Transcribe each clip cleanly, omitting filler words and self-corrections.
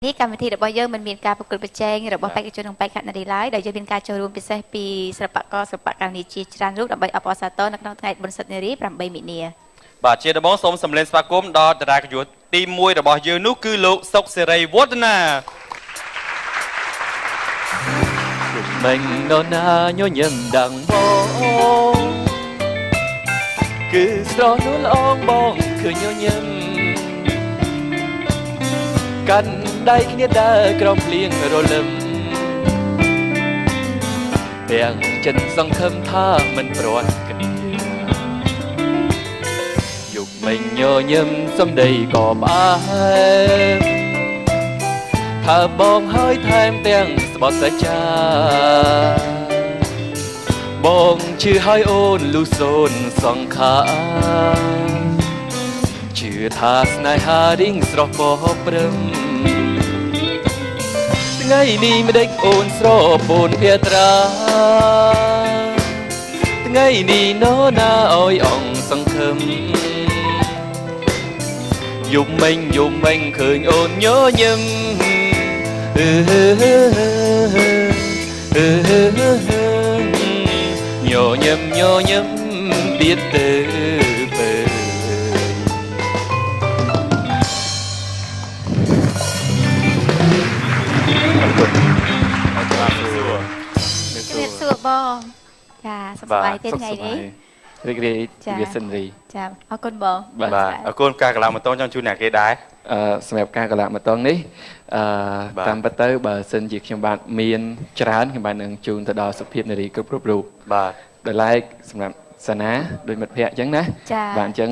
នេះកម្មវិធីរបស់យើងមិនមានការប្រកួតប្រជែងរបស់បេក្ខជននិងបេក្ខនារីឡើយដោយយើងមានការចូលរួមពិសេសពីសិល្បករសិល្បករនីជាច្រើនរូបដើម្បីអបអរសាទរនៅក្នុងថ្ងៃបុណ្យសិទ្ធិនារី8មីនា បាទជាដំបូងសូមសម្លេងស្វាគមន៍ដល់តារាកិត្តិយសទី1របស់យើងនោះគឺលោកសុកសេរីវឌ្ឍនា មិញនរណាញញឹមដឹងបងគឺស្រស់នួលអងបងឃើញញញឹមកាន់ដៃគ្នាដើរក្រោមភ្លៀងរលឹមទាំងចិត្តសង្ឃឹមថាមិនព្រាត់គ្នាយុគមិញញញឹមសំដីក៏ផ្អែមថាបងហើយថែមទាំងស្បត់សាចាបងជឿឲ្យអូនលូសូនសង្ខាជឿថាស្នេហារីងស្រស់ពព្រឹមថ្ងៃនេះម្ដេចអូនស្រពោនភេត្រាថ្ងៃនេះនរណាអើយអង្គសង្ឃឹមយំមិញយំមិញឃើញអូនញញឹមអឺអឺញញឹមញញឹមទៀតទៅពើ បាទសួរ ជំរាបសួរបងចាសុខសប្បាយទេថ្ងៃនេះ រីករាយ ចា ទិវាសិនរី ចាអរគុណបង បាទ បាទអរគុណការកន្លងមកតងចង់ជូនអ្នកគេដែរ សម្រាប់ការកលាក់មកតងនេះអឺ បាទ តាមពិតទៅបើសិនជាខ្ញុំបាទមានច្រើនខ្ញុំបាទនឹងជូនទៅដល់សុភាពនារីគ្រប់គ្រប់រូប បាទ ដោយឡែកសម្រាប់សាណាដោយមិត្តភ័ក្តិអញ្ចឹងណា ចា បាទអញ្ចឹង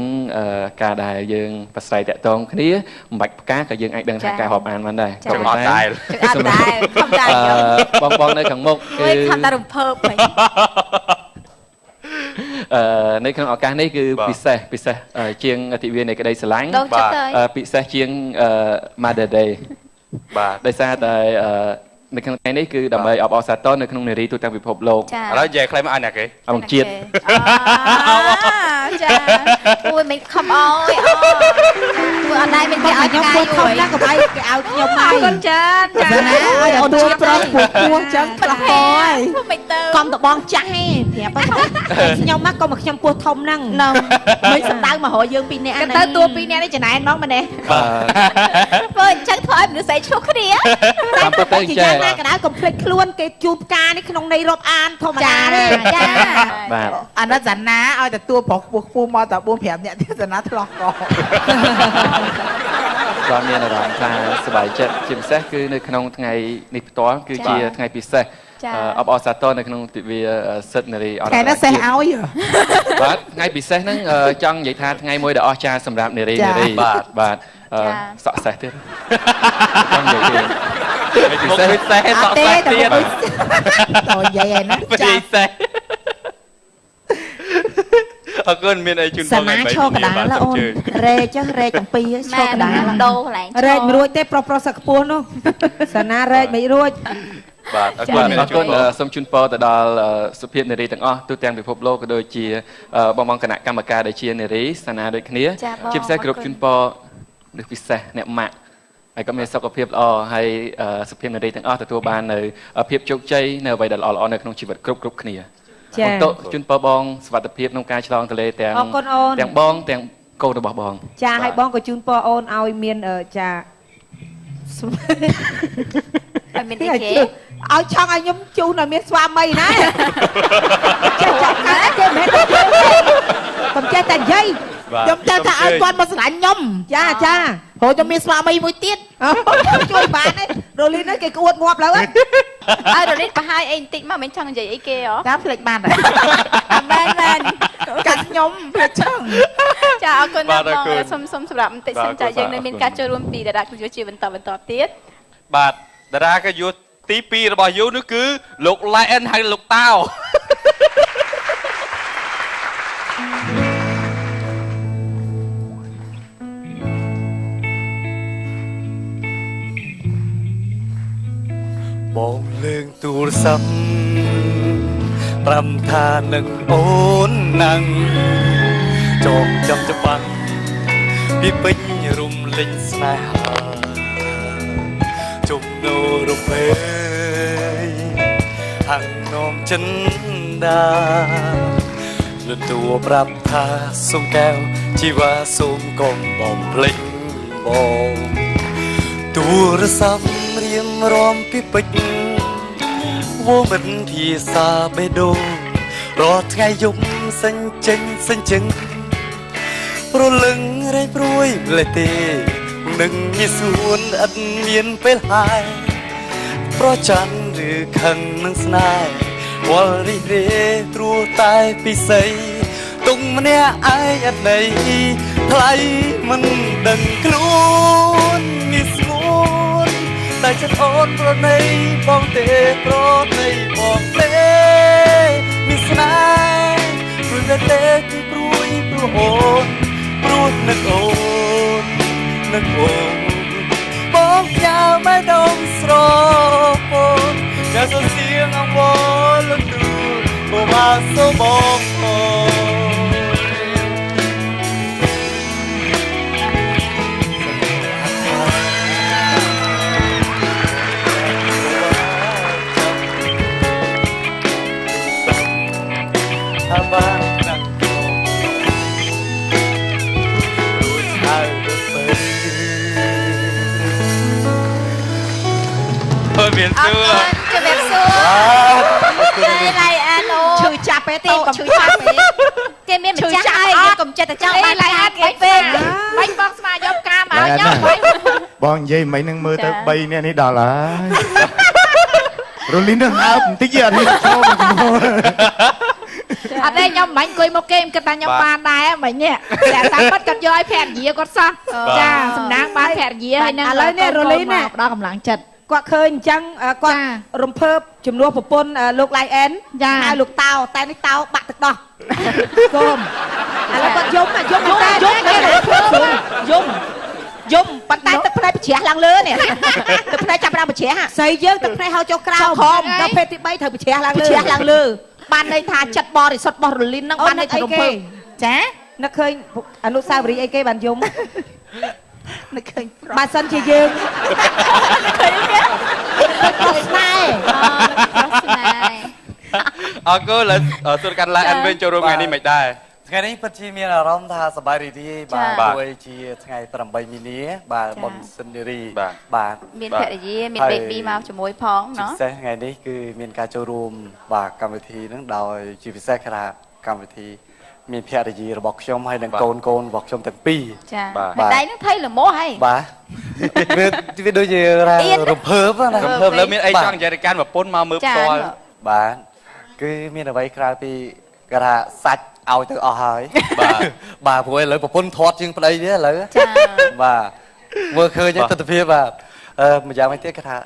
ការដែលយើងប្រស្រ័យតាក់ទងគ្នាមិនបាច់ផ្កាក៏យើងអាចដឹងថា ចា ការរាប់អានបានដែរ ចា ក៏ប៉ុន្តែ អត់ដែរ ចឹងអត់ដែរខំដែរ អឺបងបងនៅខាងមុខ គឺខំតែរំភើបហី នៅក្នុងឱកាសនេះគឺ បាទ ពិសេសពិសេសជាងទិវានៃក្តីស្រឡាញ់ ដងចិត្តទៅ ពិសេសជាងMother Day បាទ ដោយសារតែនៅក្នុងថ្ងៃនេះគឺដើម្បីអបអរសាទរនៅក្នុងនារីទូទាំងពិភពលោក ចា ឥឡូវនិយាយខ្លីមកឲ្យអ្នកគេ អង្គជាតិ អូចាអូយមិនខំអើយអូធ្វើអត់ដែរមិនគេឲ្យ ខ្ញុំ ផ្កាយ ពោះធំណាស់កុំឲ្យគេឲ្យខ្ញុំ អ ហើយ រគុណច្រើនចា ណាឲ្យតែទួប្រុសពោះពោះចឹងផ្លាស់ហើយ ធ្វើមិនទៅ កុំតបងចាស់ឯងប្រាប់ខ្ញុំមកកុំមកខ្ញុំពោះធំហ្នឹង ហ្នឹងមិនសំដៅមករកយើងពីរនាក់ គេទៅតួពីរនាក់នេះចំណែនហ្មងមែនទេធ្វើអញ្ចឹងធ្វើឲ្យមនុស្សស្រីឆ្លោះគ្នា តាមពិតទៅ ជា ចេះ យ៉ាងណាក៏ដោយកុំភ្លេចខ្លួនគេជូនផ្កានេះក្នុងន័យរាប់អានធម្មតាទេ ចា បាទ អាណិតសាណាឲ្យតែទួប្រុសពោះពោះមកតែ4 5នាក់ទៀតសាណាឆ្លោះក បាទមានអារម្មណ៍ថាសប្បាយចិត្តជាពិសេសគឺនៅក្នុងថ្ងៃនេះផ្ទាល់គឺជាថ្ងៃពិសេស ចា អបអរសាទរនៅក្នុងទិវាសិទ្ធិនារីអន្តរ ថ្ងៃនោះសេះ ជាតិ ឲ្យ បាទថ្ងៃពិសេសហ្នឹងចង់និយាយថាថ្ងៃមួយដ៏អស្ចារ្យសម្រាប់នារី ចា នារី បាទ បាទ ចា សក់សេះទៀតចង់និយាយទៀត ពិសេសពិសេសសក់ ទេ សេះ តែ ទៀត មួយតនិយាយឯណា ពិសេសអរគុណមានអីជូន សា បង ណាឈរកដាលអូនរែកចុះរែកទាំងពីរឈរកដាល ដូរកន្លែង រែកមិនរួចទេប្រុសប្រុសសឹកខ្ពស់នោះសាណារែកមិនរួច បាទអរគុណ បាទ មាន អរគុណ ជូនបង សូមជូនពរទៅដល់សុភាពនារីទាំងអស់ទូទាំងពិភពលោកក៏ដូចជាបងបងគណៈកម្មការដែលជានារីសានាដូចគ្នា ចាបង ជាពិសេសគ្រប់ជូនពរនេះពិសេសអ្នកម៉ាក់ហើយក៏មានសុខភាពល្អហើយសុភាពនារីទាំងអស់ទទួលបាននៅភាពជោគជ័យនៅអ្វីដែលល្អៗនៅក្នុងជីវិតគ្រប់គ្រប់គ្នា ចា បន្ទជូនពរបងសុវត្ថិភាពក្នុងការឆ្លងទន្លេទាំង អរគុណអូន ទាំងបងទាំងកូនរបស់បង ចាឲ្យបងក៏ជូនពរអូនឲ្យមានចា ឲ្យមានអីគេ ឲ្យឆង់ឲ្យខ្ញុំជូនឲ្យមានស្វាមីណាចេះចាំកើតទេមិនមែនទេកុំចេះតែនិយាយ ខ្ញុំចាំថាឲ្យគាត់មកស្រឡាញ់ខ្ញុំ ចាចា ព្រោះខ្ញុំមានស្វាមីមួយទៀត ជួយបានទេរលីនហ្នឹងគេក្អួតងាប់ឡើយ ឲ្យរលីនប្រហើយអីបន្តិចមកមិនចង់និយាយអីគេហ៎ តាមភ្លេចបានហើយ មែនមែន កាត់ខ្ញុំភ្លេចចឹង ចាអរគុណណាស់បង បាទអរគុណ សូមសូមសម្រាប់បន្តិច បាទ សិនចា អរគុណ យើងនៅមានការចូលរួមពីតារាកិត្តិយសជាបន្តបន្តទៀត បាទតារាកិត្តិយសទី2របស់យើងនោះគឺលោកឡែអិនហើយលោកតាវ បងលើងទូរស័ព្ទប្រាំថានឹងអូនណាំងចងចាំច្បាំងពីពេញរំលេចស្នេហា ជុំនោរពើហាំងនំចិនដាលន្ទួប្រាប់ថាសុំកែវជីវ៉ាសូមកុំបំភ្លេចបងទូរស័ព្ទរៀមរំពីពេជ្រវងមិត្តភាសាបេះដូងរាល់ថ្ងៃយប់សិញ្ចេញសិញ្ជឹង ព្រលឹងរែងព្រួយម្លេះទេនឹងមានសួនឥតមានពេលហើយប្រច័នឬខឹងនឹងស្នេហ៍វល់រិះរេព្រោះតែពិសីទុំម្នាក់ឯងអត់ន័យថ្លៃមិនដឹងខ្លួនមានស្ងួនតែចិត្តអូនប្រណីបងទេប្រណីបងទេមានស្នេហ៍ព្រោះតែទេគឺព្រួយព្រោះអូន ព្រោះនឹកអូននឹកអូនបងញ៉ាំឲ្យដងស្រពោនកាសសៀងអង្វរលទូបបាសូបងអូនថាបានណាស់ រួចហើយទៅ អើមាន អរ សួរ គុណជំរាបសួរតែឡៃអានអូ ឈឺចាប់ទេ តូ កុំ ឈឺចាប់ទេគេមានម្ចាស់ហើយយើងកុំចិត្តតែចង់បាន ឡៃអាន គេពេក បាញ់បងស្មាយកផ្កាមកឲ្យខ្ញុំបាញ់ បងនិយាយមិញហ្នឹងមើលទៅ3នាក់នេះដល់ហើយរលីននឹងហើបបន្តិចអត់នេះចូលមកជំនួស អត់ទេខ្ញុំមិនអង្គុយមកគេខ្ញុំគិតថាខ្ញុំបានដែរមិញនេះតែតាមពិតគាត់យកឲ្យភរិយាគាត់សោះចាសំណាងបានភរិយាហើយនឹង ឥឡូវនេះរលីនណា ផ្ដល់កម្លាំងចិត្ត គាត់ឃើញអញ្ចឹងគាត់រំភើបជំនួសប្រពន្ធលោកឡៃអែនហៅលោកតោតែនេះតោបាក់ទឹកដោះគុំឥឡូវគាត់យំយំតែយំគេយំយំប៉ុន្តែទឹកភ្នែកប្រជ្រះឡើងលើនេះទឹកភ្នែកចាប់ដើមប្រជ្រះស្រីយើងទឹកភ្នែកហៅចុះក្រោមដល់ភេទទី3ត្រូវប្រជ្រះឡើងលើប្រជ្រះឡើងលើ បានន័យថាចិត្តបរិសុទ្ធរបស់រលីននឹងបានន័យថារំភើបចា នឹកឃើញអនុស្សាវរីយ៍អីគេបានយំ នឹកឃើញប្រុស បើសិនជាយើងឃើញគេប្រុសស្នេហ៍ ប្រុសស្នេហ៍ អរគុណឥឡូវសួរកាន់ឡៃអានវិញចូលរួមថ្ងៃនេះមិនដែរ ថ្ងៃនេះពិតជាមានអារម្មណ៍ថាសប្បាយរីករាយបាទព្រោះជាថ្ងៃ8មីនាបាទបុណ្យសិននារីបាទ មានភរិយាមាន baby មកជាមួយផង ជា เนาะ ពិសេសថ្ងៃនេះគឺមានការចូលរួមបាទកម្មវិធីហ្នឹងដោយជាពិសេសគេថាកម្មវិធីមានភរិយារបស់ខ្ញុំហើយនិងកូនកូនរបស់ខ្ញុំទាំងពីរ ចាហើយដៃនឹងថៃល្មមហើយ បាទវាដូចជារំភើបណា រំភើបលើមានអីចង់និយាយទៅកាន់ប្រពន្ធមកមើលផ្ទាល់ បាទគឺមានអ្វីក្រៅពីគេថាសាច់ឲ្យទៅអស់ហើយបាទបាទព្រោះឥឡូវប្រពន្ធធាត់ជាងប្តីទៀតឥឡូវ ចា បាទមើលឃើញទស្សនភាពបាទអឺម្យ៉ាងវិញទៀតគេថា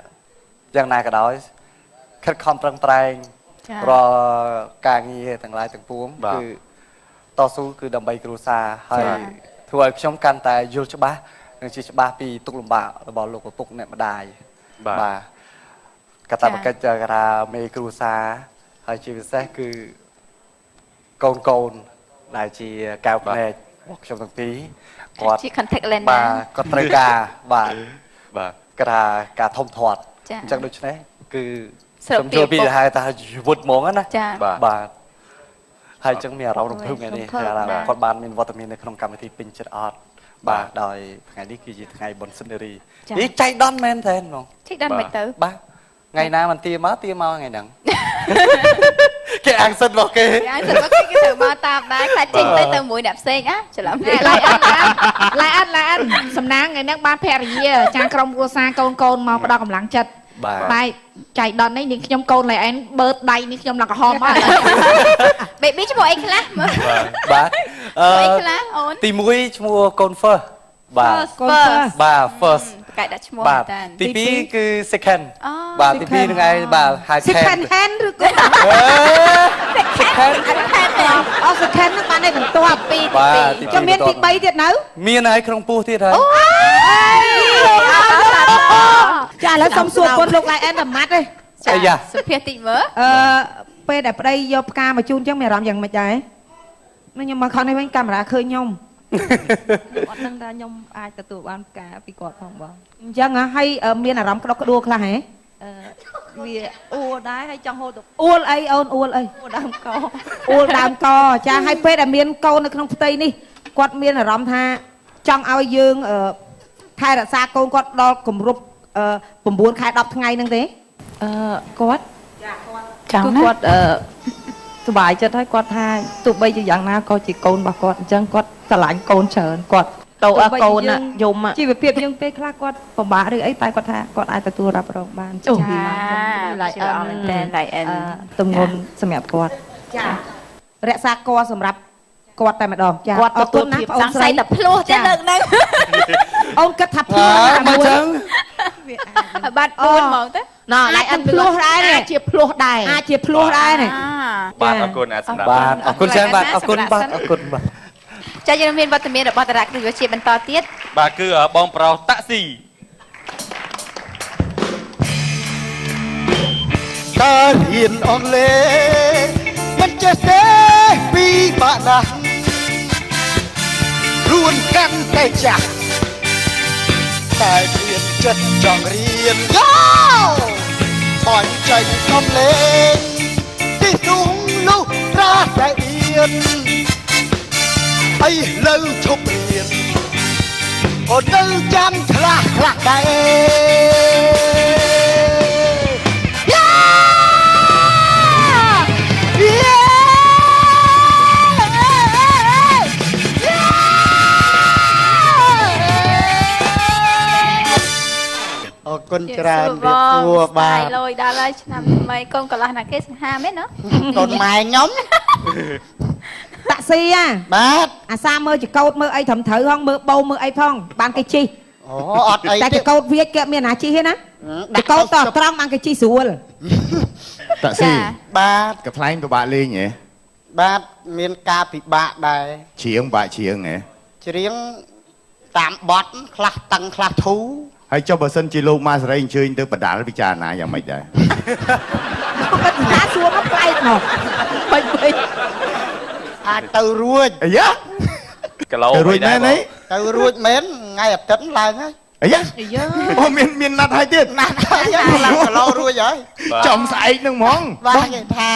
យ៉ាងណាក៏ដោយខិតខំប្រឹងប្រែងរាល់ការងារទាំងឡាយទាំងពួងគឺតស៊ូគឺដើម្បីគ្រួសារហើយធ្វើឲ្យខ្ញុំកាន់តែយល់ច្បាស់និងជាច្បាស់ពីទុក្ខលំបាករបស់លោកឪពុកអ្នកម្ដាយបាទកតបកិច្ចគេថាមេគ្រួសារហើយជាពិសេសគឺកូនកូនដែលជាកែវភ្នែករបស់ខ្ញុំទាំងពីរគាត់ ជា contact lens បាទគាត់ត្រូវការបាទ បាទ គេថាការធំធាត់អញ្ចឹងដូច្នេះគឺខ្ញុំយល់ពីហៅថាជីវិតហ្មងណាបាទហើយអញ្ចឹងមានអារម្មណ៍រំភើបថ្ងៃនេះថាគាត់បានមានវត្តមាននៅក្នុងកម្មវិធីពេញចិត្តអត់បាទដោយថ្ងៃនេះគឺជាថ្ងៃបុណ្យសិននារីនេះចៃដន្យមែនទេហ្មង ចៃដន្យមិនទៅ បាទថ្ងៃណាមិនទាមកទាមកថ្ងៃហ្នឹងគេអាងសិនរបស់គេ អាងសិនរបស់គេគេត្រូវមកតាមដែរខ្លាចចេញទៅទៅមួយអ្នកផ្សេងអាច្រឡំ ឡៃអានឡៃអានឡៃអានសំណាងថ្ងៃហ្នឹងបានភរិយាចាក្រុមគ្រួសារកូនកូនមកផ្ដល់កម្លាំងចិត្តបាទចៃដន្យនេះនាងខ្ញុំកូនឡៃអែនបើដៃនេះខ្ញុំឡើងក្រហមមក baby ឈ្មោះអីខ្លះមើល បាទ អីខ្លះអូន ទី1ឈ្មោះកូន first បាទ កូន first បាទ first ប្រកែកដាក់ឈ្មោះ បាទទី2គឺ second បាទទី2នឹងឯងបាទហៅ second hand ឬក៏ second អូ second ហ្នឹងបានតែបន្ទាប់ ទី 2 ចុះមានទី3ទៀតនៅ មានហើយក្នុងពោះទៀតហើយ ចាឥឡូវសុំសួរពុនលោកឡៃអែនតែម៉ាត់ទេ ចាសុភាតិចមើល អឺពេលដែលប្តីយកផ្កាមកជូនចឹងមានអារម្មណ៍យ៉ាងម៉េចដែរខ្ញុំមកខំនេះវិញកាមេរ៉ាឃើញខ្ញុំ ខ្ញុំអត់ដឹងថាខ្ញុំអាចទទួលបានផ្កាពីគាត់ផងបង អញ្ចឹងហ៎ហើយមានអារម្មណ៍ក្តុកក្តួលខ្លះហ៎ វាអួលដែរហើយចង់ហូត អួលអីអូនអួលអី អួលដើមក អួលដើមកចាហើយពេលដែលមានកូននៅក្នុងផ្ទៃនេះគាត់មានអារម្មណ៍ថាចង់ឲ្យយើងថែរក្សាកូនគាត់ដល់គម្រប់9ខែ10ថ្ងៃហ្នឹងទេ គាត់ ចង់ណា គឺគាត់សប្បាយចិត្តហើយគាត់ថាទោះបីជាយ៉ាងណាក៏ជាកូនរបស់គាត់អញ្ចឹងគាត់ស្រឡាញ់កូនច្រើនគាត់ តោកូនយំ ជីវភាពយើងពេលខ្លះគាត់ពិបាកឬអីតែគាត់ថាគាត់អាចទទួលរ៉ាប់រងបាន ចាឡៃអិនមែនតើឡៃអិន ទម្ងន់សម្រាប់គាត់ ចារក្សាកសម្រាប់គាត់តែម្ដងចា គាត់ទទួលភាព សង្ស័យតែភ្លោះទេលើកហ្នឹង អូនគិតថាភ្លោះ មកចឹង បាត់4ហ្មងទៅ ណ៎ឡៃអិន ភ្លោះដែរ អាចជាភ្លោះដែរ អាចជាភ្លោះដែរនេះ បាទអរគុណអាសម្រាប់ បាទអរគុណច្រើនបាទអរគុណបាទអរគុណបាទ ចាយើងមានវត្តមានរបស់តារាគ្រូជាបន្តទៀត បាទគឺបងប្រុសតាក់ស៊ី តើរៀនអង់គ្លេសមិនចេះទេពីបាក់ណាស់ខ្លួនកាន់តែចាស់តែមានចិត្តចង់រៀនយោបាញ់ចេញសំលេងទីสูងលុះត្រាតែរៀនអីលើឈប់រៀនក៏នៅចាំខ្លះខ្លះដែរអរគុណច្រើនរៀបសួរបាទ លយដល់ហើយឆ្នាំថ្មីកូនកន្លះណាគេសង្ហាមែនណា កូនម៉ែខ្ញុំ តាក់ស៊ីហ่ะ បាទ អាសាមើលចកោតមើលអីត្រឹមត្រូវហងមើលបោមើលអីផងបានគេជី អូអត់អី តែចកោតវាគេមានណាជីទេណាចកោតតត្រង់បានគេជីស្រួល តាក់ស៊ី បាទ កប្លែងពិបាកលេងហ៎ បាទមានការពិបាកដែរ ច្រៀងពិបាកច្រៀងហ៎ ច្រៀងតាមបត់ខ្លះតឹងខ្លះធូរ ហើយចុះបើសិនជាលោកម៉ាសេរីអញ្ជើញទៅបដាលពិចារណាយ៉ាងម៉េចដែរ គាត់ថាសួរមកប្លែកមក បាច់វិញ អាចទៅរួច អាយ៉ា គីឡូ ទៅរួចមែនទេ ទៅរួចមែនថ្ងៃអាទិត្យឡើងហើយ អាយ៉ាអូមានណាត់ហើយទៀត ណាត់ហើយឡើងគីឡូរួចហើយ ចំស្អែកហ្នឹងហ្មង បាទគេថា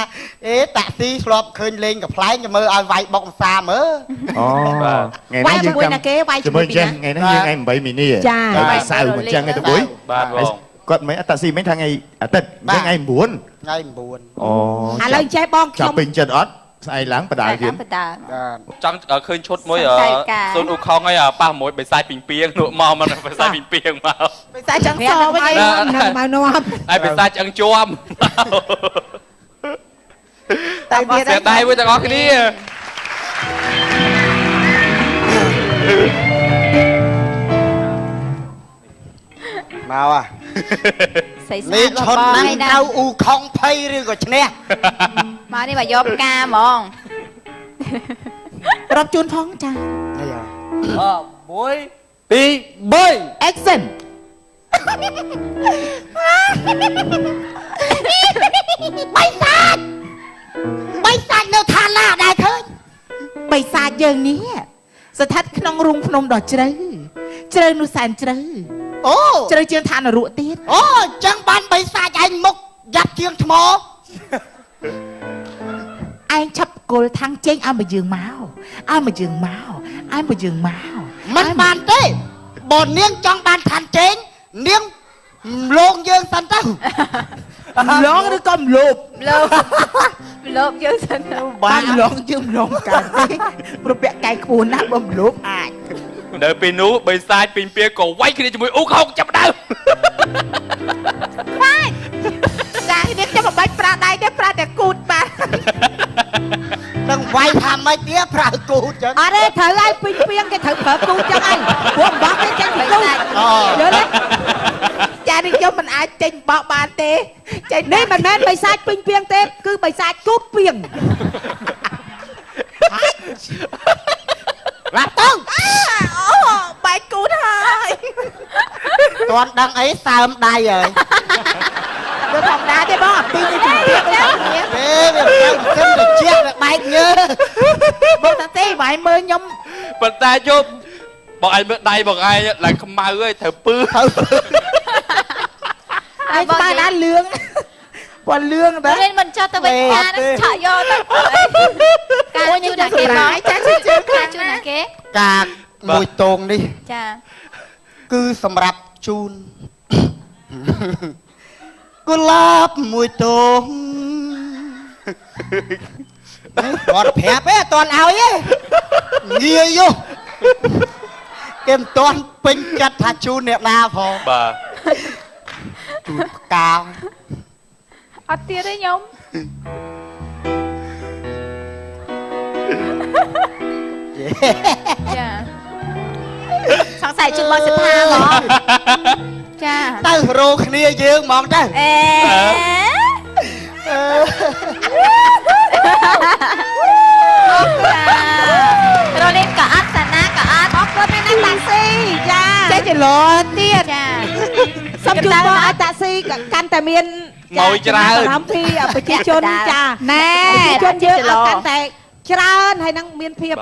អេតាក់ស៊ីធ្លាប់ឃើញលេងកំ pl ែងគេមើលឲ្យវាយបុកម្សាមើល អូថ្ងៃ វាយ នេះយើង ជាមួយណាគេវាយ ជាមួយចេះថ្ងៃនេះយើងថ្ងៃ8មីនាថ្ងៃសៅរ៍មិនចឹងឯងទៅបុយ បាទបង គាត់មិនតាក់ស៊ីមិនថាថ្ងៃអាទិត្យថ្ងៃ9 ថ្ងៃ9 អូ ឥឡូវចេះបងខ្ញុំ ចាប់ពេញចិត្តអត់ស្អែកឡើងបដាលទៀត បដាល ចង់ឃើញឈុតមួយសូនអ៊ូខុងហើយប៉ះមួយបិសាចពីងពីងនោះមកមកបិសាចពីងពីងមក បិសាចចង់សវិញ នឹងមកនាំ ហើយបិសាចឆ្អឹងជាំ តែទៀត ស្ដាយមួយទាំងអស់គ្នា មកอ่ะ ស្អីស្អា នេះ តបង ឈុតហ្នឹង ហើយណា ត្រូវអ៊ូខុងភ័យឬក៏ឈ្នះ មកនេះមកយកផ្កាហ្មង រាប់ជូនផងចា នេះហ៎ 1 2 3 action បៃសាចបៃសាចនៅឋានណាដែរឃើញ បិសាចយើងនេះស្ថិតក្នុងរូងភ្នំដ៏ជ្រៅជ្រៅនោះសែនជ្រៅ អូ ជ្រៅជាងឋាននរកទៀត អូអញ្ចឹងបានបៃសាចឯងមុខយ៉ាប់ជាងថ្ម ឯងឆាប់គល់ខាងចេញឲ្យមកយើងមកឲ្យមកយើងមកឲ្យមកយើងមក មិនបានទេបើនាងចង់បានឋានចេងនាងលងយើងសិនទៅ ម្លងឬក៏ម្លប់ លោបលោបយើងសិនទៅ បានម្លងយើងម្លងកើតទេព្រោះពាក់កែខ្ពស់ណាស់បើម្លប់អាច នៅពេលនោះបិសាចពីងពីងក៏វាយគ្នាជាមួយអ៊ូខុងចាប់ដើម ចានេះខ្ញុំមិនបាច់ប្រាដៃទេប្រាតែគូតបាទ នឹងវាយថាម៉េចទៀតប្រើគូតចឹង អត់ទេត្រូវឲ្យពេញពីងគេត្រូវប្រើគូចឹងឯងព្រោះអំបោះគេចេញពីគូយល់ទេ ចានេះខ្ញុំមិនអាចចេញបោកបានទេចេញ នេះមិនមែនបិសាចពេញពីងទេគឺបិសាចគូតពីង រ៉ាប់ទៅ អូបែកគូតហើយ តន់ដឹងអីសើមដៃហើយ ទៅធម្មតាទេបងអាពីរនេះជំទាវដូចគ្នា ទេ វាទៅសិនត្រជាក់វាបែកញើ បងតាទេបាយមើលខ្ញុំ ប៉ុន្តែជប់បងឯងមើលដៃបងឯងឡើងខ្មៅហើយត្រូវពឺ ហើយស្មានណាលឿងពណ៌លឿងតា រៀនមិនចោះទៅវិញការឆក់យកទៅការជូនណាគេបង ចាជឿ ការជូនណាគេ កាមួយតងនេះ ចា គឺសម្រាប់ជូនកុលាបមួយតងគាត់ប្រាប់ឯងអត់ទាន់ឲ្យទេងាយយោគេមិនទាន់ពេញចិត្តថាជូនអ្នកណាផង បាទ ជូនផ្កា អត់ទៀតទេខ្ញុំ ចាសង្ស័យជូនបងសិដ្ឋាហ្មងចា ទៅរោគ្នាយើងហ្មងទៅ អេរលីនក៏អត់សាណាក៏អត់ អរគុណណាស់តាក់ស៊ីចា ចេះចលោទៀត ចា សូមជូនពរឲ្យតាក់ស៊ីកាន់តែមាន មកច្រើន អារម្មណ៍ពីប្រជាជនចា ណែ ប្រជាជនយើងឲ្យកាន់តែច្រើនហើយនឹងមានភាព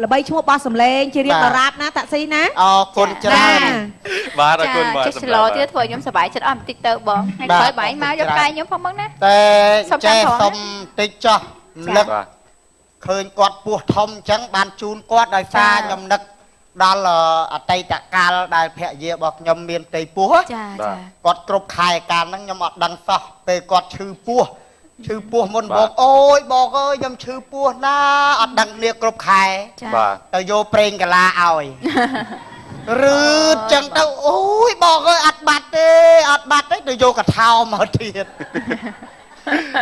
ល្បីឈ្មោះបោះសម្លេងជារៀងដរាបណាតាក់ស៊ីណា អរគុណច្រើន បាទអរគុណបាទ ចេះចលោទៀតធ្វើឲ្យខ្ញុំសប្បាយចិត្តអស់បន្តិចទៅបងថ្ងៃក្រោយបងឯងមកយកកាយខ្ញុំផងមកណា តែចេះសុំតិចចោះនឹក បាទ ឃើញគាត់ពោះធំអញ្ចឹងបានជូនគាត់ដោយសារខ្ញុំនឹកដល់អតីតកាលដែលភរិយារបស់ខ្ញុំមានផ្ទៃពោះ ចាចា គាត់គ្រប់ខែកាលហ្នឹងខ្ញុំអត់ដឹងសោះពេលគាត់ឈឺពោះឈឺពោះមុនបងអូយបងអើយខ្ញុំឈឺពោះណាអត់ដឹងគ្នាគ្រប់ខែ ចា បាទ ទៅយកប្រេងកាឡាឲ្យឬចឹងទៅអូយបងអើយអត់បាត់ទេអត់បាត់ទេទៅយកកថោមកទៀត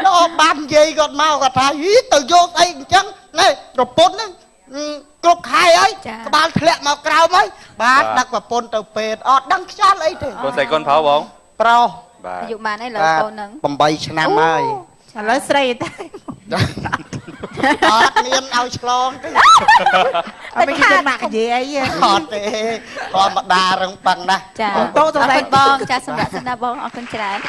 ដល់បាននិយាយគាត់មកគាត់ថាហីទៅយកអីអញ្ចឹងណែប្រពន្ធហ្នឹងគ្រប់ខែហើយក្បាលធ្លាក់មកក្រោមហើយបាទដឹកប្រពន្ធទៅពេទ្យអត់ដឹងខ្យល់អីទេ កូនស្រីកូនប្រុសបង ប្រុស បាទ អាយុប៉ុន្មានហើយលើកូនហ្នឹង 8ឆ្នាំហើយ ឥឡូវស្រីតែ អត់មានឲ្យឆ្លងទេ អត់មានគេម៉ាក់និយាយអី អត់ទេធម្មតារឹងប៉ឹងណាស់ ចា តោ អរគុណបងចាសម្រាប់សិនណាបងអរគុណច្រើន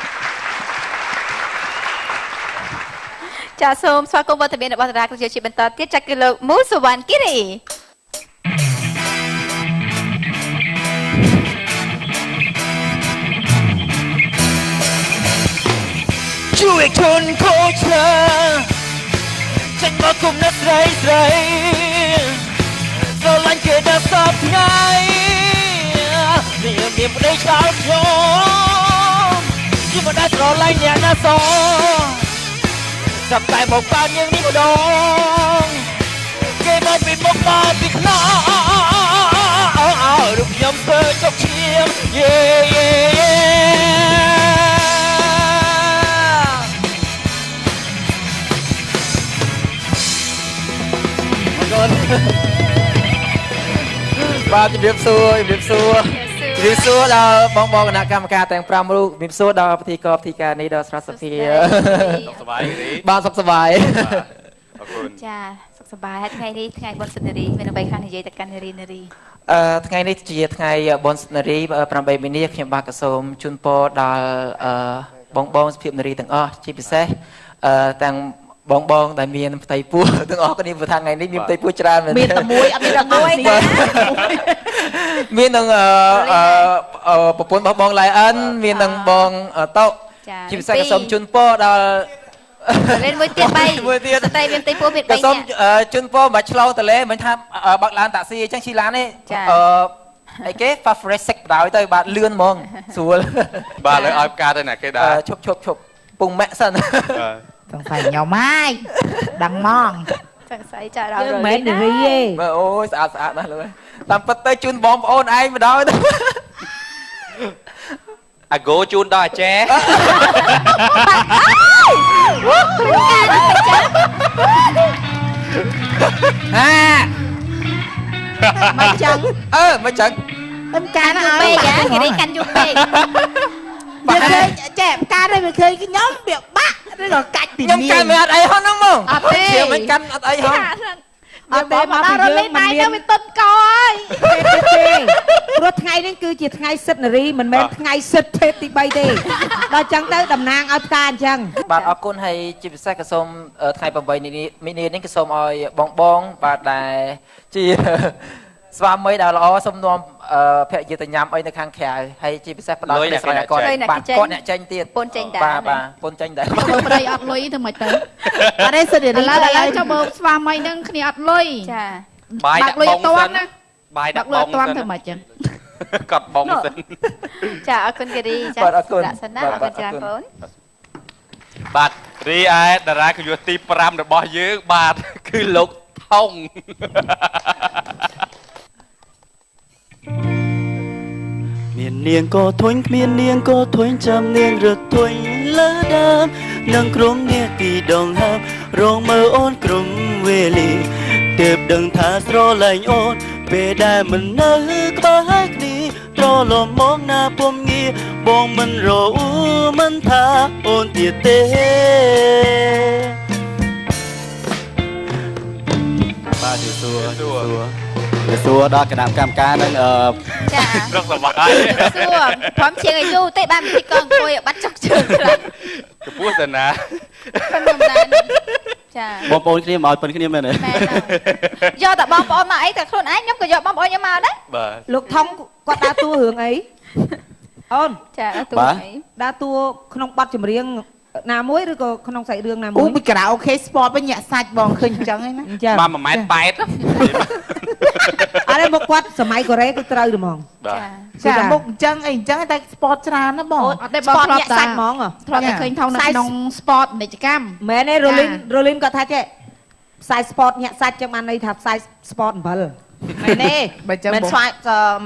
ចាសូមស្វាគមន៍វត្តមានរបស់តារាប្រជាជាបន្តទៀតចាគឺលោកមូសុវណ្ណគិរី ជួយជន់ខូចឆ្លាចេញមកគុំណាស់ស្រីស្រីស្រឡាញ់គេដល់សពថ្ងៃនេះមានប្តីចោលខ្ញុំជាមិនដែលស្រឡាញ់អ្នកណាសោះចាប់តែមកប៉ាយើងនេះម្ដងគេមកពីមុខមកពីខ្នងរូបខ្ញុំធ្វើជោគឈាមយេយេយេ បាទជំរាបសួរជំរាបសួរជំរាបសួរដល់បងបងគណៈកម្មការទាំង5រូបជំរាបសួរដល់ពិធីករពិធីការនេះដល់ស្រស់សភា សុខសប្បាយរី បាទសុខសប្បាយ អរគុណ ចាសុខសប្បាយហើយថ្ងៃនេះថ្ងៃបុណ្យសិទ្ធិនារីមានអ្វីខ្លះនិយាយទៅកាន់នារីនារី ថ្ងៃនេះជាថ្ងៃបុណ្យសិទ្ធិនារី8មីនាខ្ញុំបាទក៏សូមជូនពរដល់បងបងសុភាពនារីទាំងអស់ជាពិសេសទាំងបងបងដែលមានផ្ទៃពោះទាំងអស់គ្នាព្រោះថាថ្ងៃនេះមានផ្ទៃពោះច្រើនមែន មានតែមួយអត់មានតែមួយទេ មាននឹងប្រពន្ធរបស់បងឡៃអិនមាននឹងបងតោជាពិសេសក៏សូមជូនពរដល់ លេនមួយទៀតបី មួយទៀត ស្ត្រីមានផ្ទៃពោះមាន ក៏សូម 3នាក់ ជូនពរមិនឆ្លងតលេមិនថាបើកឡានតាក់ស៊ីអញ្ចឹងជិះឡានទេអីគេ Fast Fresh បដ ாய் ទៅបាទលឿនហ្មងស្រួល បាទលើឲ្យផ្កាទៅណាគេដែរ ឈប់ឈប់ឈប់ពងម៉ាក់សិន សង្ស័យខ្ញុំហើយដឹងហ្មង សង្ស័យចាដល់ យើងមិនមែននារីទេ មើលអូយស្អាតស្អាតណាស់លោកតាមពិតទៅជូនបងប្អូនឯងម្ដងទៅ អាហ្គោជូនដល់អាចែ ហា មិនចឹង មិនចឹង មិនកា កាន់យូរពេកហ៎គេនេះកាន់យូរពេក វាឃើញចេះកានេះវាឃើញខ្ញុំវាបាក់ឬក៏កាច់ពី ខ្ញុំកាន់មិនអត់អីហ៎ហ្នឹងហ្មង អត់ទេ មិនកាន់អត់អីហ៎ អត់ទេមកពីយើងមិនមាន វាតុនកហើយ ទេព្រោះថ្ងៃនេះគឺជាថ្ងៃសិទ្ធិនារីមិនមែនថ្ងៃសិទ្ធិភេទទី3ទេដល់ចឹងទៅតំណាងឲ្យផ្កាអញ្ចឹង បាទអរគុណហើយជាពិសេសក៏សូមថ្ងៃ8មីនានេះក៏សូមឲ្យបងបងបាទដែលជាស្វាមីដែលល្អសូមនាំភរិយាទៅញ៉ាំអីនៅខាងក្រៅហើយជាពិសេសផ្ដល់ព្រះស្រ័យគាត់បាទគាត់អ្នកចេញទៀត ពូនចេញដែរបាទបាទពូនចេញដែរ បើប្តីអត់លុយទៅមិនទៅ អត់ទេសិទ្ធិ ឥឡូវចុះបើស្វាមីនឹងគ្នាអត់លុយចាបាយដាក់បងសិន ណាបាយដាក់បងសិនធ្វើមិនចឹង គាត់បងសិនចាអរគុណគិរីចាដាក់សិនណាអរគុណច្រើនបង បាទរីឯតារាកយុទី5របស់យើងបាទគឺលោកថង មាននាងក៏ធុញគ្មាននាងក៏ធុញចាំនាងរត់ធុញលើដើមនឹងក្រុមនាទីដងហើមរងមើលអូនក្រុមវេលាទើបដឹងថាស្រឡាញ់អូនពេលដែលមិននៅក្បែរគ្នាត្រឡប់មកណាពុំងារបងមិនរអ៊ូមិនថាអូនទៀតទេ បាទជឿសួរជឿសួរដល់គណៈកម្មការនឹង ចា រកសប្បាយ សួរព្រមជាងអាយុទេបានពិធីកអង្គុយបាត់ចុកជើងខ្លាំង កពស់សិនណា ប៉ុណ្ណឹងដែរចា បងប្អូនគ្នាមកឲ្យប៉ុនគ្នាមែនទេ មែនយកតែបងប្អូនមកអីតែខ្លួនឯងខ្ញុំក៏យកបងប្អូនខ្ញុំមកដែរ បាទ លោកថងគាត់ដើរតួរឿងអីអូន ចាដើរតួអីដើរតួក្នុងបទចម្រៀងណាមួយឬក៏ក្នុងសាច់រឿងណាមួយ អូពីការ៉ាអូខេ sport វិញញាក់សាច់បងឃើញអញ្ចឹងឯណា បាទ1.8ម៉ែត្រ អត់ទេមកគាត់សម័យកូរ៉េគឺត្រូវហ្មង ចាចាមុខអញ្ចឹងអីអញ្ចឹងតែ sport ច្រើនណាបង អត់ទេបងធ្លាប់ សាច់ហ្មង ធ្លាប់តែឃើញថងនៅក្នុង sport ពាណិជ្ជកម្ម មែនទេរ៉ូលីនគាត់ថាចេះផ្សាយ sport ញាក់សាច់ចឹងបានន័យថាផ្សាយ sport អំបិល មែនទេមិនផ្សាយ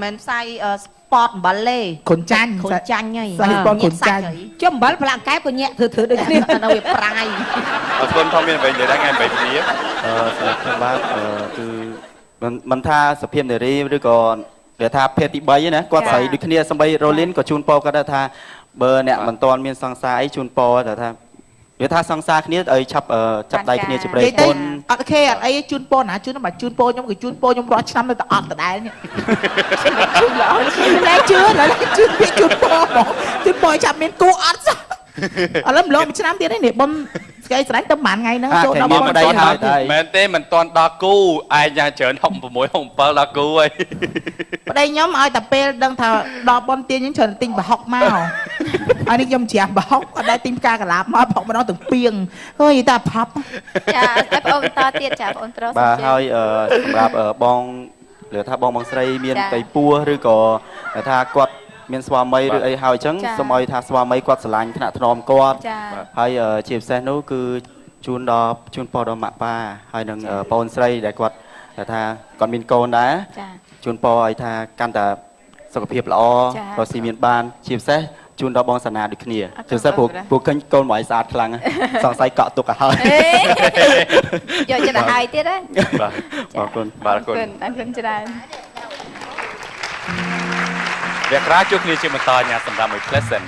មិនផ្សាយ sport អំបិលទេ ខុនចាញ់ ខុនចាញ់ហើយ ផ្សាយ sport ខុនចាញ់ ចុះអំបិលផ្លាកកែបក៏ញាក់ធ្វើដូចគ្នា នៅវាប្រាយ អរគុណថងមានអ្វីនិយាយដែរថ្ងៃ8គ្នា សម្រាប់ខ្ញុំបាទគឺមិនថាសភាពនារីឬក៏ដែលថាភេទទី3ណាគាត់ស្រីដូចគ្នាសម្បីរ៉ូលីនក៏ជូនពរគាត់ដែរថាបើអ្នកមិនទាន់មានសង្សារអីជូនពរថាវាថាសង្សារគ្នាឲ្យឆាប់ចាប់ដៃគ្នាជាប្រិយពន្ធ អត់ខេអត់អីជូនពរណាជូនបើជូនពរខ្ញុំគឺជូនពរខ្ញុំរាល់ឆ្នាំនៅតែអត់ដដែលនេះជូនល្អតែជឿឡើយជឿពាក្យជូនពរហ្មងជូនពរឆាប់មានគូអត់សោះឥឡូវម្លងមួយឆ្នាំទៀតនេះបំស្កៃស្រេចទៅប្រហែលថ្ងៃហ្នឹងចូលដល់ មិនទាន់មែនទេមិនទាន់ដល់គូឯងយ៉ាងច្រើន66 67ដល់គូហើយ ប្តីខ្ញុំឲ្យតែពេលដឹងថាដល់ប៉ុនទៀនខ្ញុំច្រើនទិញប្រហុកមកហើយនេះខ្ញុំច្រាស់ប្រហុកអត់ដែរទិញផ្កាកលាបមកប្រហុកម្ដងទាំងពីងអើយតែផប់ ចាឲ្យបងបន្តទៀតចាបងប្រុស បាទហើយសម្រាប់បងឬថាបងស្រីមានតៃពោះឬក៏ថាគាត់មានស្វាមីឬអីហើយអញ្ចឹងសូមឲ្យថាស្វាមីគាត់ស្រឡាញ់ថ្នាក់ថ្នមគាត់ហើយជាពិសេសនោះគឺជូនដល់ជូនពរដល់ម៉ាក់ប៉ាហើយនឹងបងស្រីដែលគាត់ថាគាត់មានកូនដែរជូនពរឲ្យថាកាន់តែសុខភាពល្អរកស៊ីមានបានជាពិសេសជូនដល់បងសាណាដូចគ្នាជាពិសេសពួកឃើញកូនមកឲ្យស្អាតខ្លាំងសង្ស័យកក់ទុកឲ្យហើយ យកចិត្តឲ្យហើយទៀតណា បាទអរគុណបាទអរគុណ អរគុណច្រើន វគ្គក្រោយជួបគ្នាជាបន្តញ៉ាសម្រាប់មួយ Pleasant